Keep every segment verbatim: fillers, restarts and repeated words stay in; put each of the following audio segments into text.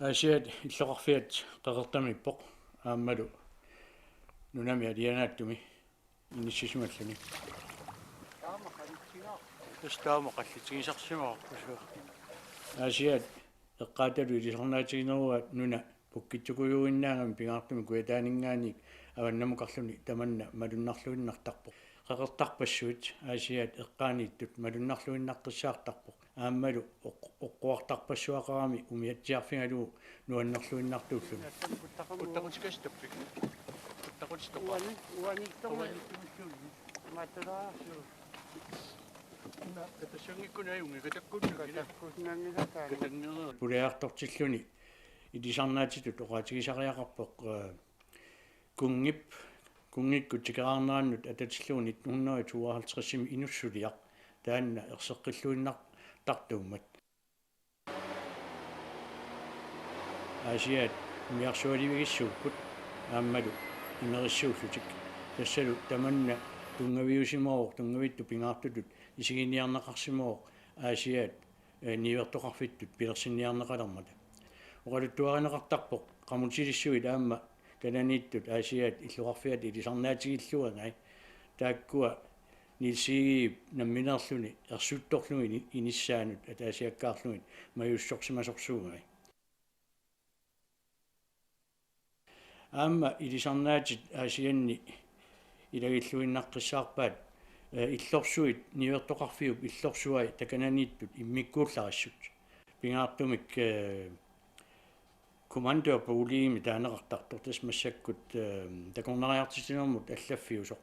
Aasiaat illoqarfiat Qeqertamiippoq aammalu nunami alianaatsumi inissisimalluni. Tassa taama qallitsigisarsimavarput. Aasiaat eqqaatalu ilisarnaatiginerugaat nuna pukkitsukujuinnaagami pingaartumik kujataaninngaanniit avannamukarluni tamanna malunnarluinnartarpoq. Qeqertarpassuit Aasiaat eqqaaniittut malunnarluinnaqqissaartarpoq. Aammalu oq-, oqquartarpassuaqarami umiatsiarfigalugu nuannerluinnartuulluni. Uani, uani, uani. Matalaarsu. Una, katassanngikkunngilaat, katakkunngilaat. Katakkunngilaat. Katanngilaa. Pulaartortilluni ilisarnaatitut oqaatigisariaqarpoq, eh, Kunngip, Kunngikkut tikeraarnerannut atatillugu nitten hundrede tooghalvtredsimi inussuliaq taanna erseqqilluinnartartuummat. Aasiaat umiarsualivigissuupput aammalu imerissuullutik. Tassalu tamanna tunngaviusimavoq, tunngavittut pingaartutut isiginiarneqarsimavoq Aasiaat, eh, niuertoqarfittut pilersinniarneqalermata. Oqaluttuarineqartarpoq qamutilissuit aamma kananiittut Aasiaat illoqarfiata ilisarnaatigilluagai. Taakkua Niels Egedep nammineerluni ersuttorlugit ini-, inissaanut ataasiakkaarlugit majussorsimasorsuugai. Aamma ilisarnaatit Aasianni ilagilluinnaqqissaarpaat, eh, illorsuit, niuertoqarfiup illorsuai takananiittut immikkuullarissut. Pingaartumik, eh, Kommandør Boliimi taaneqartartoq, tassa massakkut, eh, takornariartitsinermut allaffiusoq.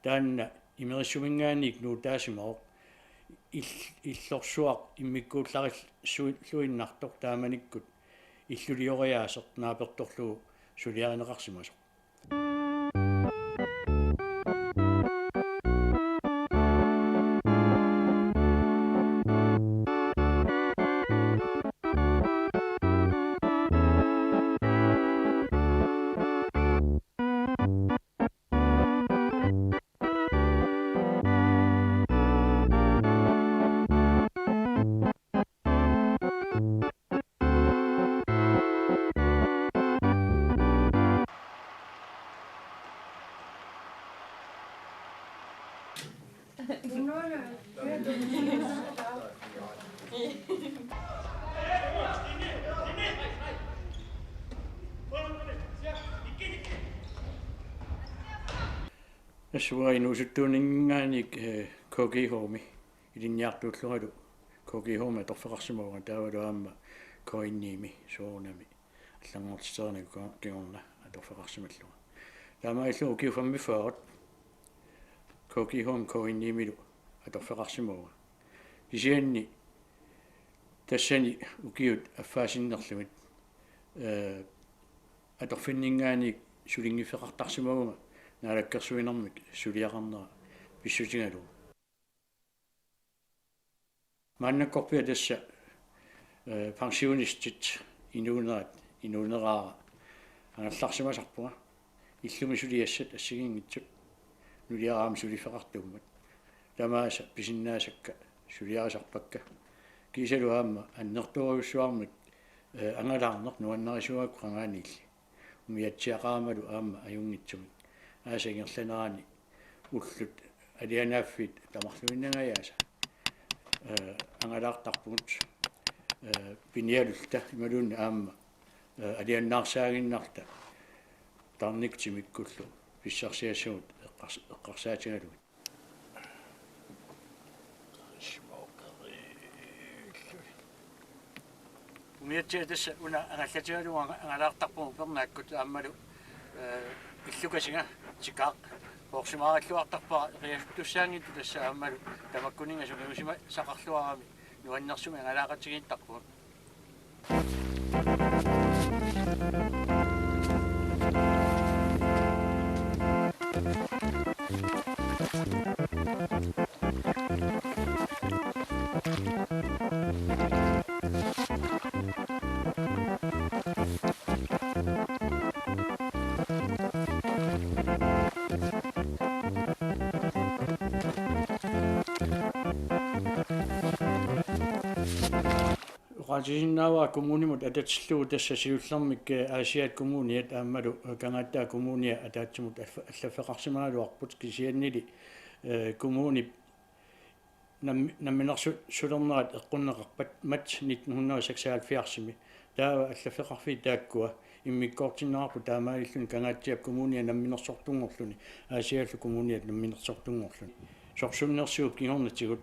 Taanna imerissuminngaanniit nuutaasimavoq. Ill-, illorsuaq immikkuullarissuilluinnartoq taamanikkut illulioriaaseq naapertorlugu suliarineqarsimasoq. Tassa uanga inuusuttuuninngaanniit, eh, K G H-mi ilinniartuullungalu K G H-mi atorfeqarsimavunga, taavalu aamma K N I-mi soorunami allanngortiterinikkut kingorna atorfeqarsimallunga. Taamaalillunga ukiut femogfyrre K G H-mi K N I-milu atorfeqarsimavunga. Kisianni tassani ukiut affaa sinnerlugit, eh, atorfinninngaanniit sulinngiffeqartarsimavunga naalakkersuinermik suliaqarnera pissutigalugu. Maannakkorpiaq tassa, eh, pensionistit inuunerat, inuuneraara angerlarsimasarpunga. Illumi suliassat assigiinngitsut nuliaraama suliffeqartuummat. Tamaasa pisinnaasakka suliarisarpakka. Kiisalu aamma annertoorujussuarmik, eh, angalaarneq nuannarisuugakku qangaaniilli. Umiatsiaqaramalu aamma ajunngitsumik. Aasap ingerlanerani ullut alianaaffiit tamarluinnangajaasa, eh, angalaartarpugut, eh, pinialulluta imaluunniit aamma, eh, alianaarsaaginnarluta tarnikkut timikkullu pissarsiassagut eqqars-, eqqarsaatigalugit. Umiatsiaq tassa una angallatigalugu anga-, angalaartarpugut upernaakkut aammalu, eh, illukasinga tikaaq poorsimaarilluartarpara eqiasuttussaanngitsoq, tassa aammalu tamakkuninnga sungiusimasaqarluarami nuannersumik angalaaqatigiittarpugut. Oqaatigisinnaavara kommunimut atatillugu tassa siullermik, eh, Aasiaat Kommuniat aammalu, eh, Kangaatsiaq Kommunia ataatsimut alfa-, allaffeqarsimagaluarput, kisiannili, eh, kommunip nam-, namminersu-, sulernerat eqqunneqarpat marts nitten hundrede og seksoghalvfjerdsimi. Taava allaffeqarfiit taakkua immikkoortinneqarput taamaalilluni Kangaatsiap Kommunia namminersortunngorluni, Aasiaallu Kommuniat namminersortunngorluni. Sorsunnersuup kingornatigut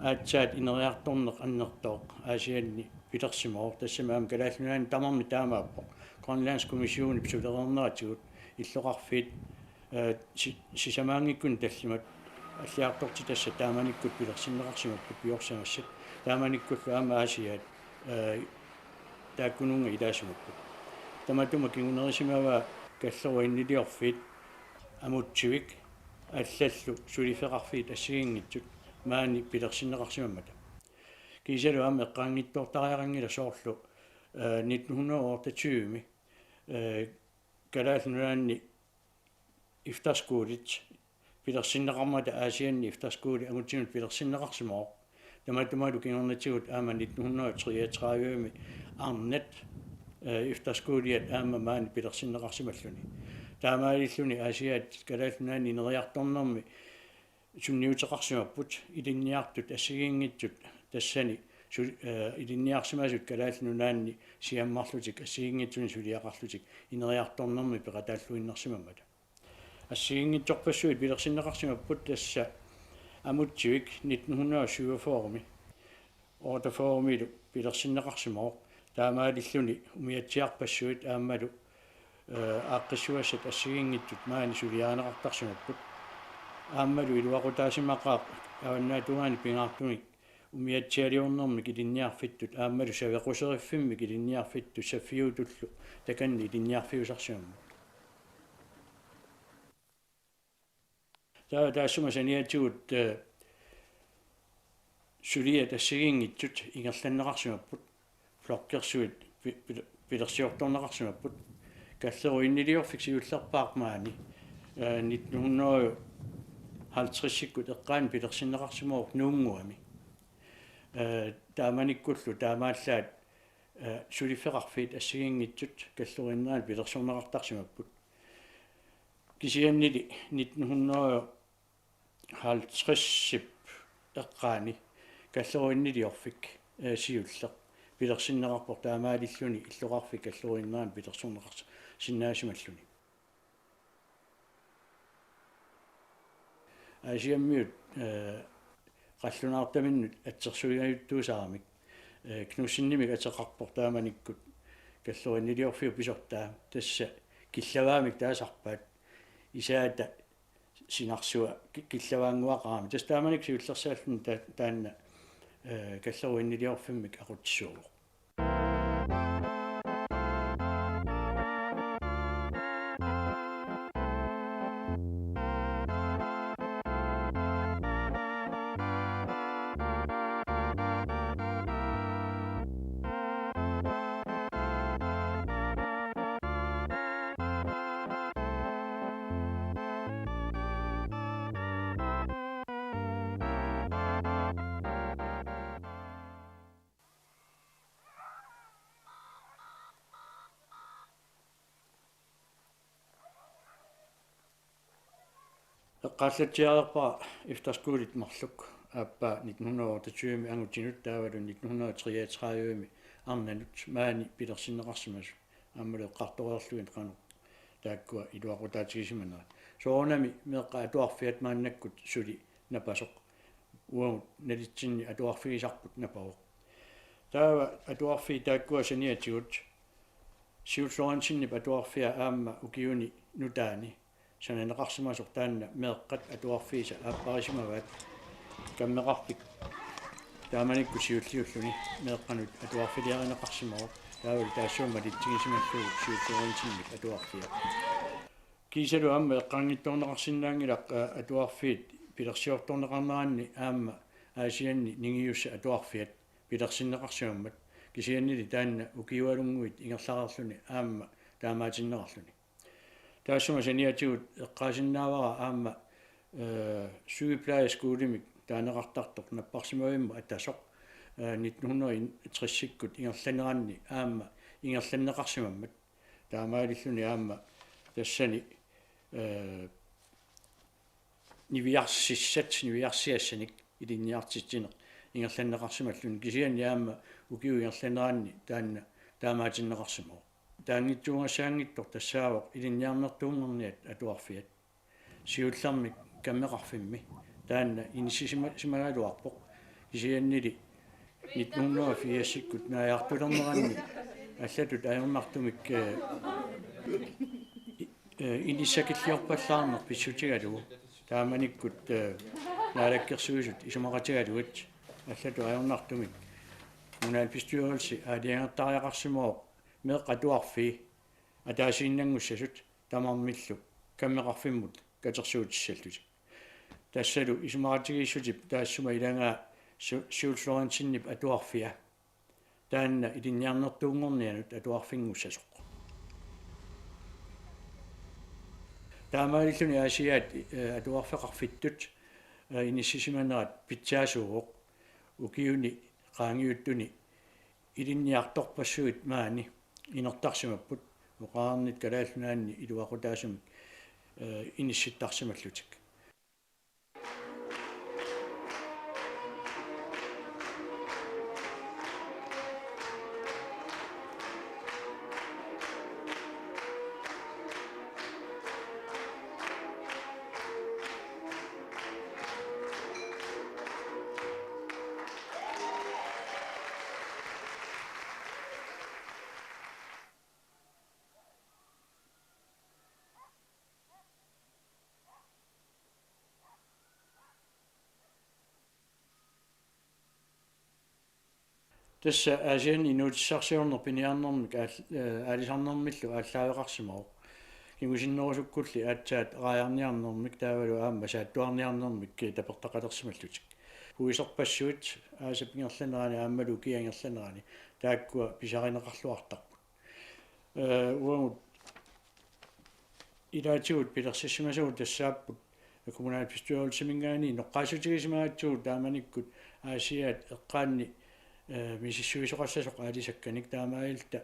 aatsaat ineriartorneq annertooq Aasianni pilersimavoq, tassami aamma Kalaallit Nunaanni tamarmik taamaappoq. Grønlands Kommissionip sulereerneratigut illoqarfiit, eh, si-, sisamaanngikkunik tallimat alliartortitassat taamanikkut pilersinneqarsimapput piorsamassat. Taamanikkullu aamma Aasiaat, eh, taakkununnga ilaasimapput. Tamatuma kingunerisimavaa Kallerup Inniliorfiit Amutsivik allallu suliffeqarfiit assigiinngitsut maani pilersinneqarsimammata. Kiisalu aamma eqqaanngitsoortariaqanngilaq soorlu, eh, nitten hundrede og otteogtyve-mi, eh, Kalaallit Nunaanni efterskolit pilersinneqarmata Aasianni efterskoli Amutsinnut pilersinneqarsimavoq. Tamatumalu kingornatigut aamma nitten hundrede og treogtredive-mi arnat, eh, efterskoliat aamma maani pilersinneqarsimalluni. Taamaalilluni Aasiaat Kalaallit Nunaanni ineriartornermi sunniuteqarsimapput, ilinniartut assigiinngitsut tassani su-, eh, ilinniarsimasut Kalaallit Nunaanni siammarlutik assigiinngitsunik suliaqarlutik ineriartornermi peqataalluinnarsimammata. Assigiinngitsorpassuit pilersinneqarsimapput tassa Amutsivik nitten hundrede og syvogfyrre-mi otteogfyrre-milu pilersinneqarsimavoq, taamaalilluni umiatsiarpassuit aammalu, eh, aaqqissugassat assigiinngitsut maani suliarineqartarsimapput. Aammalu iluaqutaasimaqaaq avannaata tungaani pingaartumik umiatsialiornermik ilinniarfittut aammalu saveqquseriffimmik ilinniarfittut saffiutullu takanna ilinniarfiusarsimammata. Taava taassuma saniatigut, eh, suliat assigiinngitsut ingerlanneqarsimapput, flokkersuit pi-, pi-, pilersiortorneqarsimapput. Kallerup Inniliorfik siullerpaaq maani, eh, nitten hundrede og halvtreds-ikkut eqqaani pilersinneqarsimavoq Nuunnguami. Eh, taamanikkullu taamaallaat, eh, suliffeqarfiit assigiinngitsut Kallerup Inneraani pilersorneqartarsimapput. Kisiannili nitten hundrede og halvtreds-ip eqqaani Kallerup Inniliorfik, eh, siulleq pilersinneqarpoq, taamaalilluni illoqarfik Kallerup Inneraani pilersorneqarsinnaasimalluni. Aasiammiut, eh, qallunaartaminnut atsersuigajuttuusaaramik, eh, Knudsenimik ateqarpoq taamanikkut Kallerup Inniliorfiup pisortaa, tassa killavaamik taasarpaat, isaata sinarsua ki-, killavaannguaqarami. Tassa taamanikkut siullersaalluni ta-, taanna, eh, Kallerup Inniliorfimmik aqutsisuuvoq. Eqqaallatsiareerpara efterskolit marluk, aappaa nitten hundrede og otteogtyve-mi angutinut taavalu nitten hundrede og treogtredive-mi arnanut maani pilersinneqarsimasut, aammalu eqqartoreerlugit qanoq taakkua iluaqutaatigisimanerat. Soorunami meeqqat atuarfiat maannakkut suli napasoq, uagut nalitsinni atuarfigisarput napavoq. Taava atuarfiit taakkua saniatigut Siulleq Lorentsenip atuarfia aamma ukiuni nutaani sananeqarsimasoq, taanna meeqqat atuarfiisa aapparisimavaat. Kammeqarfik taamanikkut siulliulluni meeqqanut atuarfiliarineqarsimavoq, taavalu taassuma malitsigisimallugu Siulleq Lorentsenip atuarfia. Kiisalu aamma eqqaanngitsoorneqarsinnaanngilaq, aa, atuarfiit pilersiortorneqarneranni aamma Aasianni ningiussat atuarfiat pilersinneqarsimammat, kisiannili taanna ukiualunnguit ingerlareerluni aamma taamaatinneqarluni. Taassuma saniatigut eqqaasinnaavara aamma, eh, sygeplejeskolemik taaneqartartoq napparsimavimmut atasoq, eh, nitten hundrede og tres-ikkut ingerlaneranni aamma ingerlanneqarsimammat. Taamaalilluni aamma tassani, eh, niviarsissat, niviarsiassanik ilinniartitsineq ingerlanneqarsimalluni, kisianni aamma ukiup ingerlaneranni taanna taamaatinneqarsimavoq. Taanngitsuugassaanngitsoq tassaavoq ilinniarnertuunngorniat atuarfiat. Siullermik Kammeqarfimmi taanna inissisima-, simagaluarpoq. Kisiannili nitten hundrede og firs-ikkut naajartulerneranni allatut ajornartumik, eh, i-, eh, inissakilliorpallaarneq pissutigalugu. Taamanikkut, eh, Naalakkersuisut isumaqatigalugit allatut ajornartumik kommunalbestyrelse aalajangertariaqarsimavoq meeqqat atuarfii ataasiinnanngussasut tamarmillu Kammeqarfimmut katersuutissallutik. Tassalu isumaqatigiissutip taassuma ilagaa Su-, Siul Lorenzenip atuarfia. Taanna ilinniarnertuunngornianut atuarfinngussasoq. Taamaalilluni Aasiaat, eh, atuarfeqarfittut, eh, inissisimanerat pitsaasuuvoq. Ukiuni qaangiuttuni ilinniartorpassuit maani inertarsimapput, oqarnittut Kalaallit Nunaanni iluaqutaasumik, eh, inissittarsimallutik. Tassa Aasianni inuutissarsiorneq piniarnermik aal-, eh, aalisarnermillu aallaaveqarsimavoq. Kingusinnerusukkulli aatsaat raajarniarnermik taavalu aamma saattuarniarnermik, eh, tapertaqalersimallutik. Puiserpassuit aasap ingerlanerani aammalu ukiup ingerlanerani taakkua pisarineqarluartarput. Eh, uagut ilaatigut pilersissimasagut tassaapput kommunalbestyrelsiminngaanniit noqqaassutigisimagatsigu taamanikkut Aasiaat eqqaanni, eh, misissuisoqassasoq aalisakkanik, taamaalilluta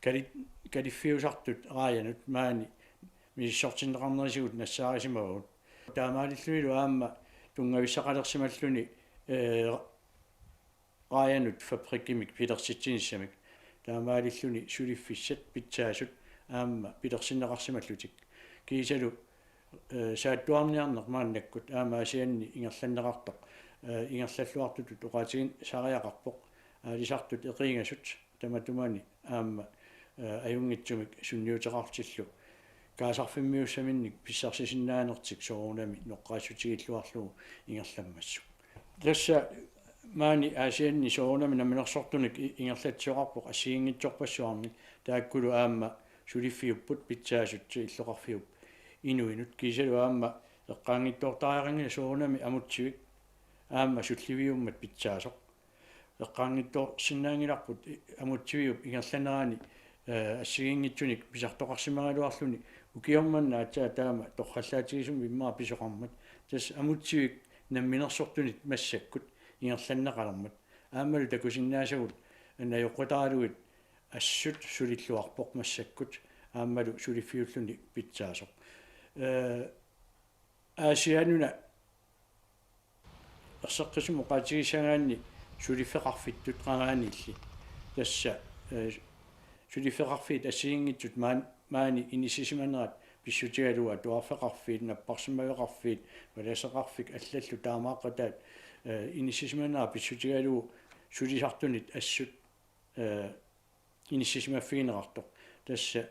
kali-, kaliffiusartut raajanut maani misissortinneqarnerisigut nassaarisimavagut. Taamaalillunilu aamma tunngavissaqalersimalluni, eh, raajanut fabrikkimik pilersitsinissamik. Taamaalilluni suliffissat pitsaasut aamma pilersinneqarsimallutik. Kiisalu, eh, saattuarniarneq maannakkut aamma Aasianni ingerlanneqartoq, eh, ingerlalluartutut oqaatigisariaqarpoq. Aalisartut eqiingasut tamatumani aamma, eh, ajunngitsumik sunniuteqartillu kaasarfimmiussaminnik pissarsisinnaanertik soorunami noqqaassutigilluarlugu ingerlammassuk. Tassa maani Aasianni soorunami namminersortunik i-, ingerlatsisoqarpoq assigiinngitsorpassuarnik, taakkulu aamma suliffiupput pitsaasut illoqarfiup inuinut, kiisalu aamma eqqaanngitsoortariaqanngilaq soorunami Amutsivik aamma sulliviummat pitsaasoq. Eqqaanngitsoorsinnaanngilarput i-, Amutsiviup ingerlanerani, eh, assigiinngitsunik pisartoqarsimagaluarluni ukioq manna aatsaat taama torrallaatigisumik immaqa pisoqarmat. Tassa Amutsivik namminersortunit massakkut ingerlanneqalermat. Aammalu takusinnaasagut najoqqutaralugit assut sulilluarpoq massakkut aammalu suliffiulluni pitsaasoq. Eh, Aasiannuna erseqqissumik oqaatigissagaanni suliffeqarfittut qangaaniilli. Tassa, eh, suliffeqarfiit assigiinngitsut maan-, maani inissisimanerat pissutigalugu atuarfeqarfiit, napparsimmaveqarfiit, palaseqarfik allallu taamaaqqataat, eh, inissisimanerat pissutigalugu sulisartunit assut, eh, inissisimaffigineqartoq. Tassa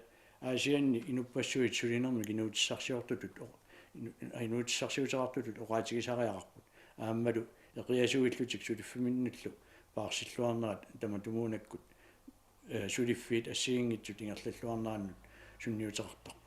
Aasianni inuppassuit sulinermik inuutissarsiortutut o-, inu-, inuutissarsiuteqartutut oqaatigisariaqarput. Aammalu eqiasuillutik suliffiminnullu paarsilluarnerat tamatumuunakkut, eh, suliffiit assigiinngitsut ingerlalluarnerannut sunniuteqartarpoq.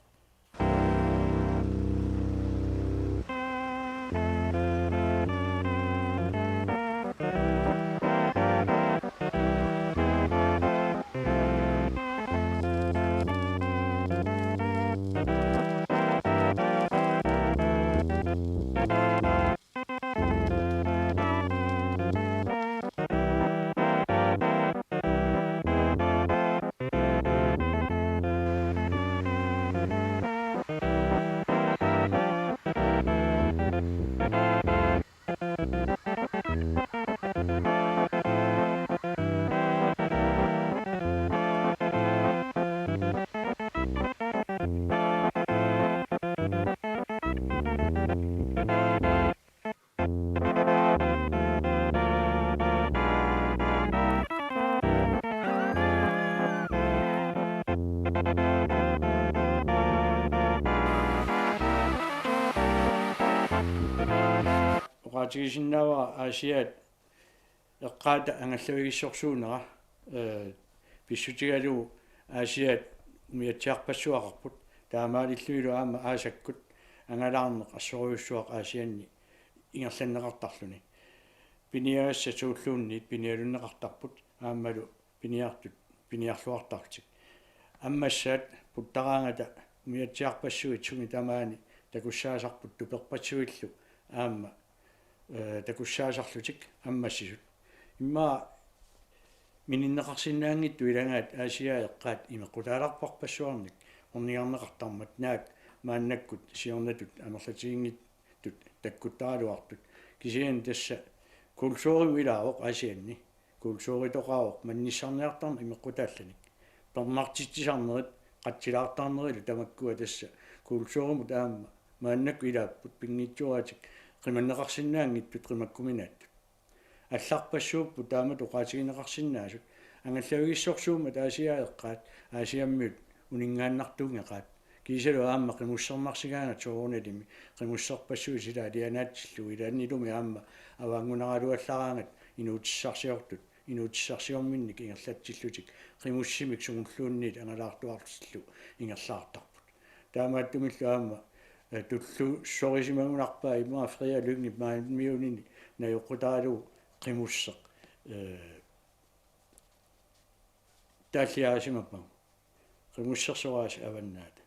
Tigisinnaavat Aasiaat eqqaata angallavigissorsuunera, ee, pissutigalugu Aasiaat umiatsiarpassuaqarput, taamaalillunilu aamma aasakkut angalaarneq assorujussuaq Aasianni ingerlanneqartarluni. Piniagassat suulluunniit pinialunneqartarput aammalu piniartut piniarluartarlutik. Ammassaat puttaraangata umiatsiarpassuit sumi tamaani takussaasarput tuperpassuillu aamma, ee, takussaasarlutik ammassisut. Immaqa mininneqarsinnaanngitsut ilagaat Aasiaat eqqaat imeqqutaalarparpassuarnik ornigarneqartarmat naak maannakkut siornatut amerlatiginngitsut takkuttaraluartut. Kisianni tassa kulturimut ilaavoq Aasianni. Kulturitoqaavoq mannissarniartarneq imeqqutaallanik. Pernartitsisarnerit qatsilaartarnerilu tamakkua tassa kulturimut aamma maannakkut ilaapput pinngitsooratik qimanneqarsinnaanngitsut qimakkuminaattut. Allarpassuupput taamatut oqaatigineqarsinnaasut. Angallavigissorsuummat Aasiaat eqqaat Aasiammiut uninngaannartuunngeqaat. Kiisalu aamma qimussernarsigaangat soorunalimi qimusserpassuit sila alianaatsillugu ilaannilumi aamma avaanngunaraluallaraangat inuutissarsiortut, inuutissarsiorminnik ingerlatsillutik qimussimik sumulluunniit angalaartuartillu ingerlaartarput. Taamaattumillu aamma, ee, tulluussorisimagunarpaa immaqa Frederik Lyngep Malmønini najoqqutaralugu qimusseq, ee, taalliarisimappagu. Qimussersoraasi Avannaata.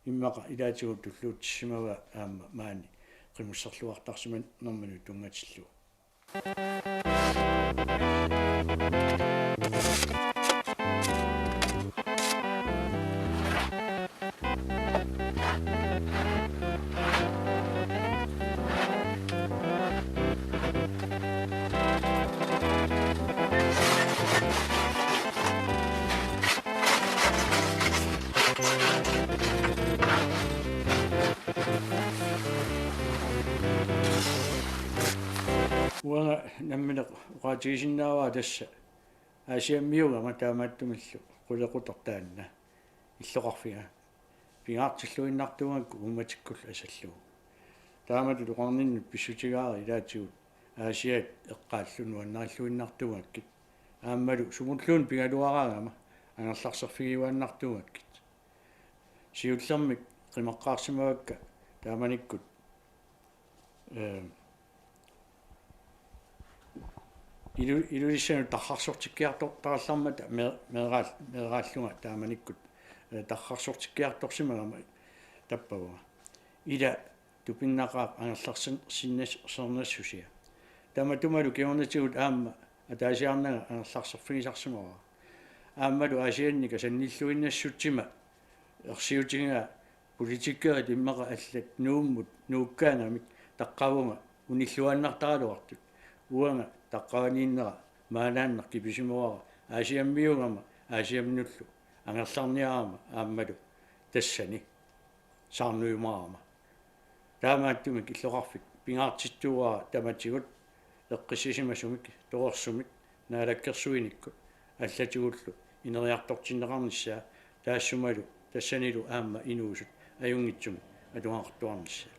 Immaqa ilaatigut tulluutissimavaa aamma maani qimusserluartarsimanerminut tunngatillugu. Uanga nammineq oqaatigisinnaavara tassa Aasiammiugama taamaattumillu qulequtaq taanna illoqarfiga pingaartilluinnartuugakku uummatikkullu asallugu. Taamatut oqarninnut pissutigaara ilaatigut Aasiaat eqqaallu nuannarilluinnartuugakkit. Aammalu sumulluunniit pigaluaraangama angerlarserfigiuaannartuugakkit. Siullermik qimaqqaarsimavakka taamanikkut, ee, Ilu-, Ilulissanut tarrarsortikkiartortarallarmata me-, meeraal-, meeraallunga taamanikkut, ee, tarrarsortikkiartorsimagama tappavunga. Ila tupinnaqaaq angerlarsin-, sinnas-, sernassusia. Tamatumalu kingornatigut aamma ataasiarnanga angerlarserfigisarsimavara. Aammalu Aasianni kasannilluinnassutsima ersiutigaa politikerit immaqa allat Nuummut nuukkaangamik taqqavunga unilluaannartaraluartut. Uanga taqqavaniinnera maanaannaq kipisimavara Aasiammiugama Aasiamminullu angerlarniarama aammalu tassani saarnujumaarama. Taamaattumik illoqarfik pingaartittuuara tamatigut eqqissisimasumik, torersumik, naalakkersuinikkut allatigullu ineriartortinneqarnissaa taassumalu tassanilu aamma inuusut ajunngitsumik atugaqartuarnissaa.